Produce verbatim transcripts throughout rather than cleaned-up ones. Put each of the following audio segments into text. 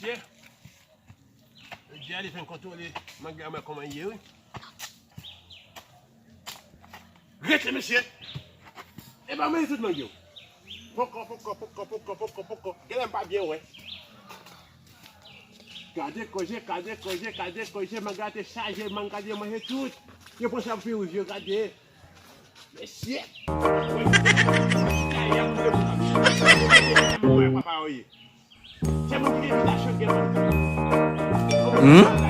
Jodi a li fin kontwole manga mwen kòman l ye wi. Rete mesye. E pa manje tout manje yo. Poko, poko, poko, poko, poko, poko. Genlè m pa byen wè. Gade koze, gade koze, gade koze, manga te chaje, manga te manje tout. Yo pran sa pou pi wouj yo, gade. Mesye. Papa yo ye. Se moun ki gen relasyon gen moun. Hmm?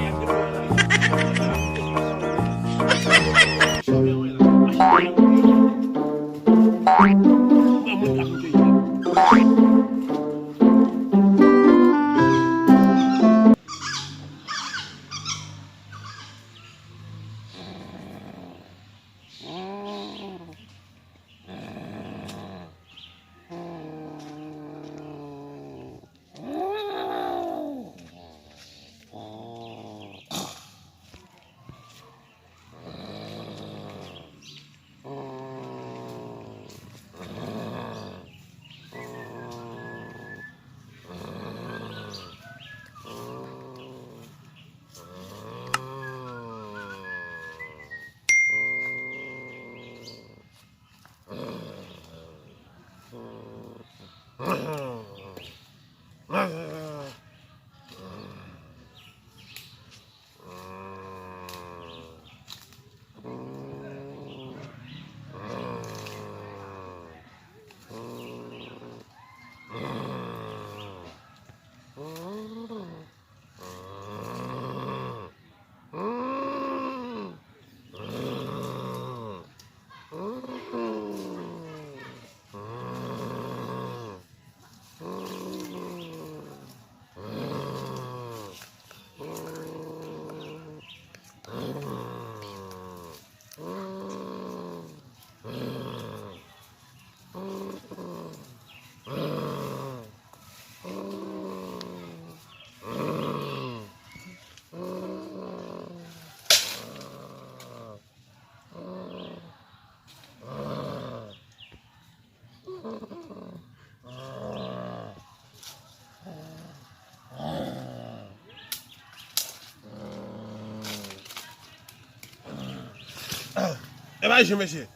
E pa jwe, mesye.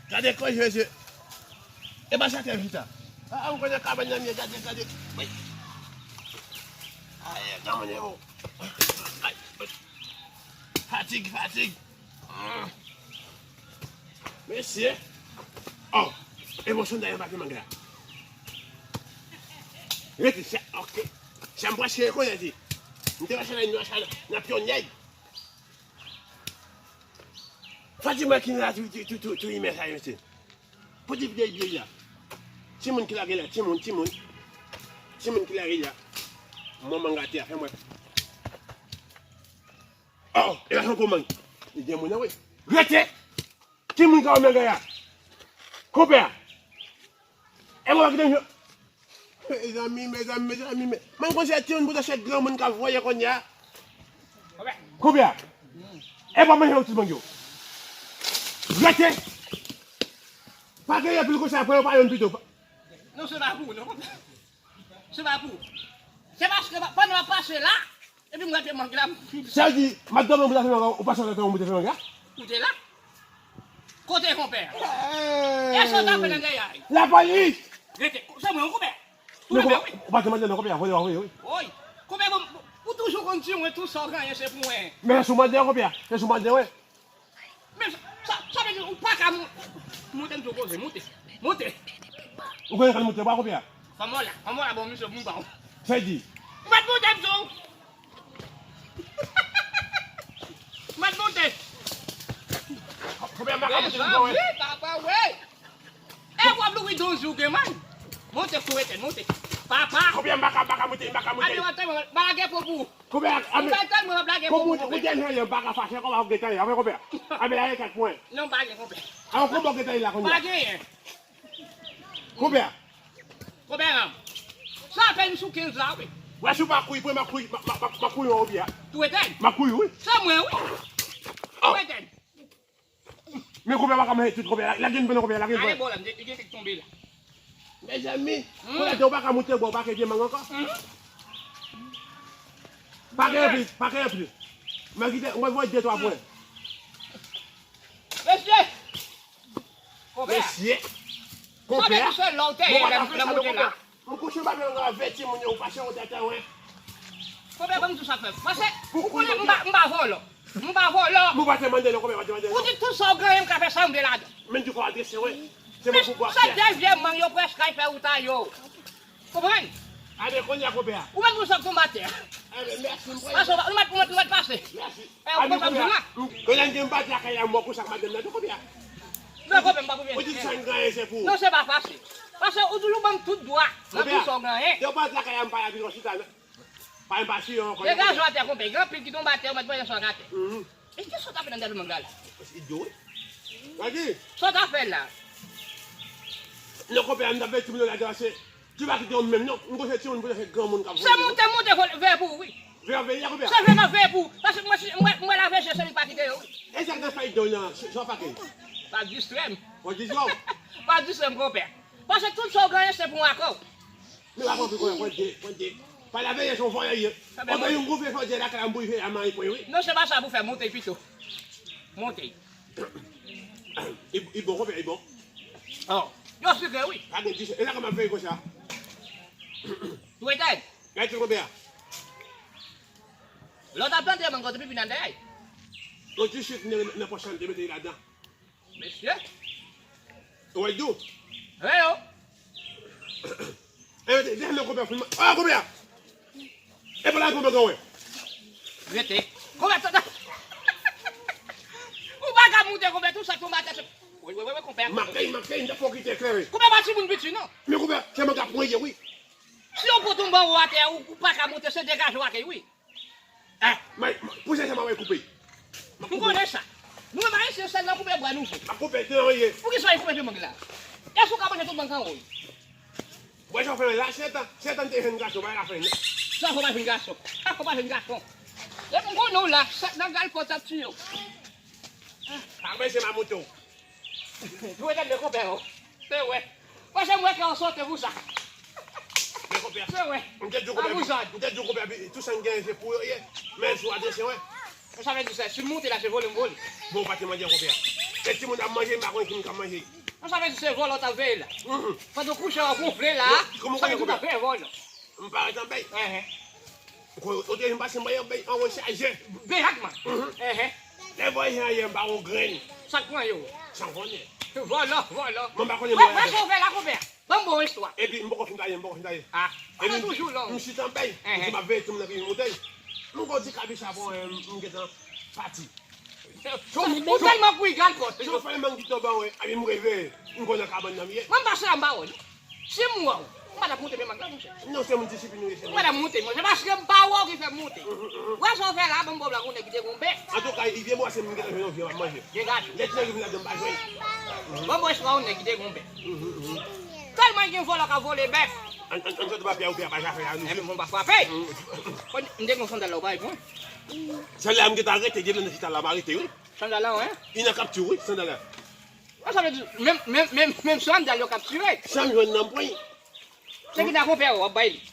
Gade kòj, mesye. E pa chak chita. A, a, m konnen kabann nan, men gade, gade. Wi. Ay, gade, o. Ay, wi. Fatig, fatig. Mesye. O, e bon, sonda yo pa te manga. Rete, se, ok. Se m prèske rekonèt li. M te mache nan, nan, nan Pyongyang. Fatima ki nan la tou, tou, tou, tou, tou imè sa yo, mesye. Pou di vye vye la. Timoun ki lage la, timoun, timoun. Timoun ki lage la. Manman gate a, fè mwen. O, e la son komann. Li gen moun nan, wi. Rete! Ki moun ka wè manga a? Konpè a. E mwen pa kite m jwe. Mezanmi, mezanmi, mezanmi, me. Mwen konn se timoun pou se granmoun k ap voye kounye a. Konpè a. E pa manje yon ti manje. Rete. Pa gen anpil konsa, pran yon pa yon pito. Non, se pa pou ou, non, konpè. Se pa pou ou. Se paske pa, pandan w ap pase la, epi m rete manje la. Sa di, m ap dòmi, ou pase la, ou moute fè manje. Ou te la? Kote konpè a? E sa w t ap fè nan dèyè a? Lapolis! Rete, se mwen, konpè. Ou konpè, wi. Ou pa te mande non, konpè a, vòlè w voye, wi. Woy, konpè, bon, ou toujou konn di mwen tout sa w genyen se pou mwen. Men se sou mande, konpè a, se sou mande, wi. Men sa, sa, sa vle di ou pa ka mou-, moute m tou koze, moute. Moute. Ou konnen kan moute, pa konpè a? Fanm la, fanm la, bon, misye, bon, ba w. Sa di? Ou mèt moute m tou. Ou mèt moute. Konpè a, m pa ka moute m tou, wi. Papa, wi. E w ap louvri donz jou gen man. Monte, kouri tèt, monte. Papa. Konpè a, m pa ka, m pa ka moute, m pa ka moute. Amen, amen, amen, amen, amen. Konpè a, amen. Ou pa tèlman ap lage pou ou, konpè. Ou gentan ye, m pa ka fache, konpè a, ou gentan ye. Amen, konpè a. Amen, lage kèk pwen. Non, m pa gen, konpè. Amen, konpè a, ou gentan ye la, konpè a. Pa genyen. Konpè a. Konpè a. Sa apèn sou kenz la, wi. Wè, si w pa kouri, pwen, m a kouri, m a, m a, m a, m a kouri, wi, a. Tou etèn. M a kouri, wi. Se mwen, wi. Tou etèn. Men konpè a pa ka manje tout konpè a. Lage yon pwen non konpè a, lage yon pwen. Gade bò la, m te, li gen kèk tonbe la. Mezanmi, hmm, kounye a ou pa ka moute bò, ou pa ka vye mang ankò. Hmm. Pa gen anpil, pa gen anpil. Mwen kite, mwen voye de twa pwen. Mesye! Konpè! Mesye! Konpè! Sa vle di se lè w te ye lè m monte la. Mwen kouche m pa vle angra vèti moun yo, ou pa chè ou tètè, wè. Konpè, ban m di w sa fè. Pase, ou konnen m pa, m pa vòlò. M pa vòlò. Mwen pa te mande non, konpè, pa te mande non. Ou di tout sa w genyen, m ka fè sa m vle ladan. Men di kò adrese, wè. Se mwen pou bwa. Se de vye mang yo prèske al fè wout a yo. Konprann? Abe, kounye a, konpè a. Ou menm pou sot tonbe atè. Abe, mèsi, m prè. Pase, ou mèt, ou mèt, ou mèt pase. Mèsi. E, ou konn sa m di la? Kounye a, m gen bati lakay la, mwen konsa ak madanm nan, tou konpè a. Non, konpè, m pa konpè. Ou di sa m genyen, se pou ou. Non, se pa fasil. Pase ou toujou ban m tout dwa. Nan tout sa w genyen. Konpè a, depi w pa lakay la, m pa la pi lwen chita, non. Pa m pa siye ankò. Degaje w atè, konpè. Gen anpil ki tonbe atè, ou mèt panyen sa w atè. Mhm. E kisa w t ap fè nan dèyè mang la la? Idyo, wi. Gadi. Sa w t ap fè la? Non, konpè, m t ap fè timoun yo la devanse. Ti pa kite yon menm non. M gon se timoun pou se granmoun k ap voye. Se monte, monte, veye pou ou, wi. Veye, veye, konpè. Se veye nan veye pou ou. Pase mwen, si, mwen, mwen la veye, se li pa kite yo, wi. E sa k nan fayton nan, sa w pake? Pa distrè m. Pa distrè w. Pa distrè m, konpè. Pase tout sa w genyen, se pou w akò. Men pa pran pi konpè, pran de, pran de. Pa la veye, se yon vòlè ye. Konpè, yon gwo vye fò de la, kala m pou veye a mari pwen, wi. Non, se pa sa pou fè, monte pito. Monte. Li, li bon, konpè, li bon. Oh. Yo sikre, wi. Pa gen dis, e la kòman ap fè konsa? Tou etèn. Gade ti konpè a. Lè w t ap plante mang, w te pipi nan dèyè. Yon ti chik nan, nan pòch la, m te mete li ladan. Mesye. Ou wè l dou? Wi, yo. E, de, de, de, konpè, fin, oh, konpè a. E pa la pou mwen, wè. Rete. Konpè, tande. Ou pa ka monte, konpè, tou sa tonbe atè. Wi, wi, wi, wi, konpè. M ap peye, m ap peye, m ta fò kite klere. Konpè, pa timoun piti, non. Men konpè, se mwen k ap pran ye, wi. Si yon po tonbe anwo atè, ou, ou pa ka monte, se degaje w ak li, wi. Ah, may, may, pou se sa m ap koupe. M konnen sa. Nou menm Ayisyen, sèl nan koupe bwa nou fè. M ap koupe, se nan ye. Poukisa w koupe pye mang la? Èske w ka manje tout mang an, wi? Bwè sa w fè la, sèt an, sèt an te jèn gason, pa la fè, non. Sa fò pa jèn gason. Sa fò pa jèn gason. E m konnen w la, sèt nan galpòt ap tiye w. Pa koupe se ma moto. Dwe tande konpè, o. Se vre. Pase m wè kè w sote pou sa. Men konpè, se vre. M te di w konpè, m te di w konpè, tou sa m genyen se pou yo ye. Men sou adrese, wè. Sa vle di sa, si m monte la, se vole m vole. Bon, ou pa te mande konpè. Se timoun ap manje, m pa konn ki moun k ap manje. Sa vle di se vòlè w t ap veye la. Mhm. Pandan w kouche w ap wonfle la, sa vle di w t ap veye vòlè. M pa ret anbèy. Enhen. Ou te vin pase m bay anbèy, anbèy chaje. Beyakman. Mhm. Enhen. Lè vòlè jan ye, m pa yon grenn. Sa k pran yo? San konnen. Vòlè, vòlè. Mwen pa konnen mwen. Wè sa w fè la, konpè. Ban m bon istwa. Epi m poko fin pale, m poko fin pale. Ah, epi m toujou long. M chita anbèy. Enhen. M di m ap veye timoun nan epi m monte. M gon ti kabich apre, m gentan pati. Ou tèlman kouri, gad kò. Chofè mang ki tonbe, wi. Epi m reve, m konn nan kabann nan m ye. Mwen m pa sou la m pa wè l. Si m wè w, m pa t ap monte men mang la, monchè. Non, se moun disiplin ou ye, se moun. M pa t ap monte, monchè, paske m pa wè w ki fè m monte. Wè sa w fè la, ban m ba w blag, yon nèg ki te gon bèf. Antouka, li vye bwase, m gentan jwenn yon vye, m ap manje. Dèyè ti nèg yo vin ladan, m pa jwenn. Ban m ba w istwa yon nèg ki te gon bèf. Tèlman gen vòlè k ap vole bèf. Ann, ann, ann sot pa pye a, ou pye a pa ka fè a, nou. Enben, mwen pa frape. Konn, m te gon sandal la, ou pa wè mwen. Sandal la, m gentan rete, depi nan chita la, m arete, wi. Sandal la, wi. Li nan kapti, wi, sandal la. Sa vle di, menm, menm, menm, menm sandal yo kaptire. Sa m jwenn nan pwen. Se kounya konpè w ap bay li.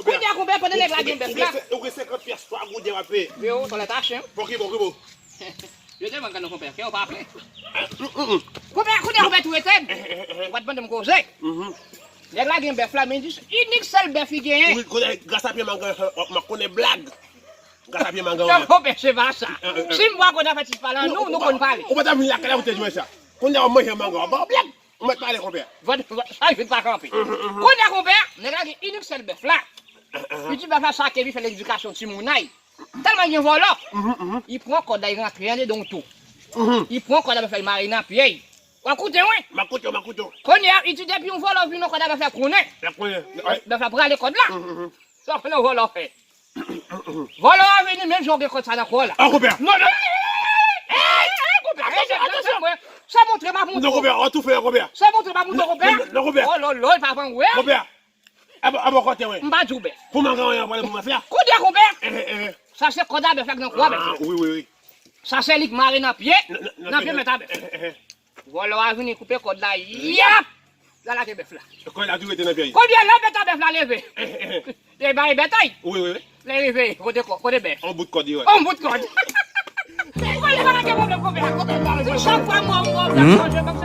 Kounya konpè, pandan nèg la gen bèf la. Ou gen senkant pyès, twa gouden w ap peye. Yo, tòlèt a chen. Bon, ki bon, ki bon. Yo te manke nou konpè, kè w pa plen. Konpè, kounya konpè tou etèn. Ou pa t mande m koze. Nèg la gen bèf la, men jis inik sèl bèf li genyen. Wi, konnen gras a pye mangan, m ap konnen blag. Gras a pye mangan. Non, konpè, se pa sa. Si m pa konn afè ti pale, nou, nou konn pale. Ou pa ta vin lakay la pou te di mwen sa. Kounye a w manje mangan, w ba w blag. Ou mèt pale, konpè. Vòt, vòt, sa vin pa kanpe. Kounye a, konpè, nèg la gen inik sèl bèf la. Piti bèf la, sa ke li fè ledikasyon timoun ay. Tèlman gen vòlò. Li pran kòd la, li rantre andedan yon tou. Li pran kòd la, bèf la, li mare nan pye l. W ap koute, wi? M ap koute w, m ap koute w. Kounye a, li di depi yon vòlò vin nan kòd la, bèf la konnen. Bèf la konnen. Bèf la prale kòd la. Sa w konnen vòlò fè. Vòlò a vini, menm jan w gen kòd sa nan kò w la. An, konpè. Non, non. Ey, ey, konpè, ey, konpè, sa montre m ap montre w. Non, konpè, w tou fè, konpè. Sa montre m ap montre w, konpè. Non, konpè. Oh, lolo, papa, wè. Konpè. Abò, abò kote, wè. M pa di w bèf. Pou mangan an pale pou mafya. Kounye a, konpè. Eh, eh, eh. Sa se kòd a bèf la k nan kò a bèf la. Ah, wi, wi, wi. Sa se li k mare nan pye, nan pye mèt a bèf. Eh, eh, eh. Vòlò a vini koupe kòd la, yap! L al lage bèf la. Kòd la tou rete nan pye. Kounye a, lè bèt a bèf la leve. Eh, eh, eh. Li bay bèt ay. Wi, wi, wi. Fè reveye, kote kò, kote bèf. On bout kòd yo. On bout kòd. Mwen pa gen pwoblèm konpè a, konpè pa bezwen. Chak fwa mwen mwen mwen manje mwen